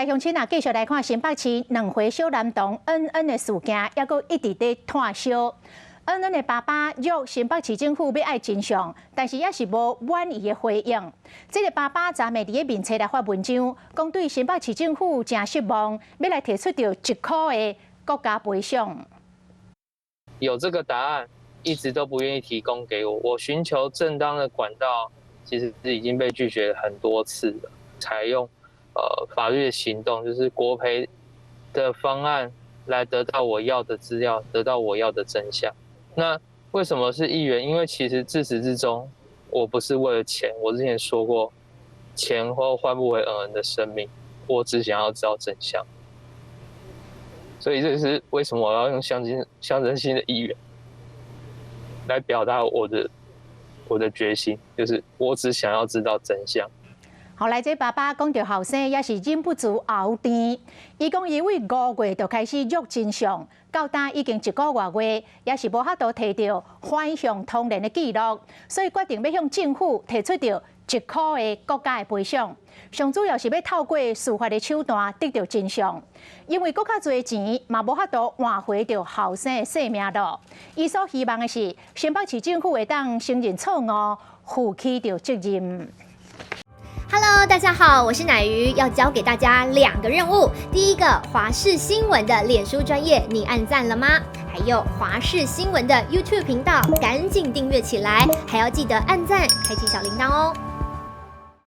來鄉親啊，繼續來看新北市2歲小男童恩恩的事件，猶閣一直佇湠燒。恩恩的爸爸約新北市政府欲愛真相，但是猶是無滿意的回應。這个爸爸昨暝佇咧面冊來發文章，講對新北市政府誠失望，欲來提出著一箍的國家賠償。有這個答案，一直都不願意提供給我。我尋求正當的管道，其實是已經被拒絕很多次了。採用法律的行動，就是國賠的方案，來得到我要的資料，得到我要的真相。那為什麼是1元？因為其實自始至終，我不是為了錢。我之前說過，錢或換不回恩恩的生命。我只想要知道真相。所以這是為什麼我要用象徵性的1元來表達我的決心，就是我只想要知道真相。後來這爸爸講著後生，也是忍不住喉甜。伊講伊對5月就開始約真相，到今已經一個外月，猶是無法度提著反向通聯的記錄，所以決定欲向政府提出著一箍的國家的賠償。上主要是欲透過司法的手段得著真相，因為閣較濟錢嘛無法度換回著後生的性命囉。伊所希望的是，新北市政府會當承認錯誤，負起著責任。 Hello，大家好，我是乃瑜，要交給大家兩個任務。第一個，華視新聞的臉書專頁，你按讚了嗎？還有華視新聞的 YouTube 頻道，趕緊訂閱起來，還要記得按讚，開啟小鈴鐺哦。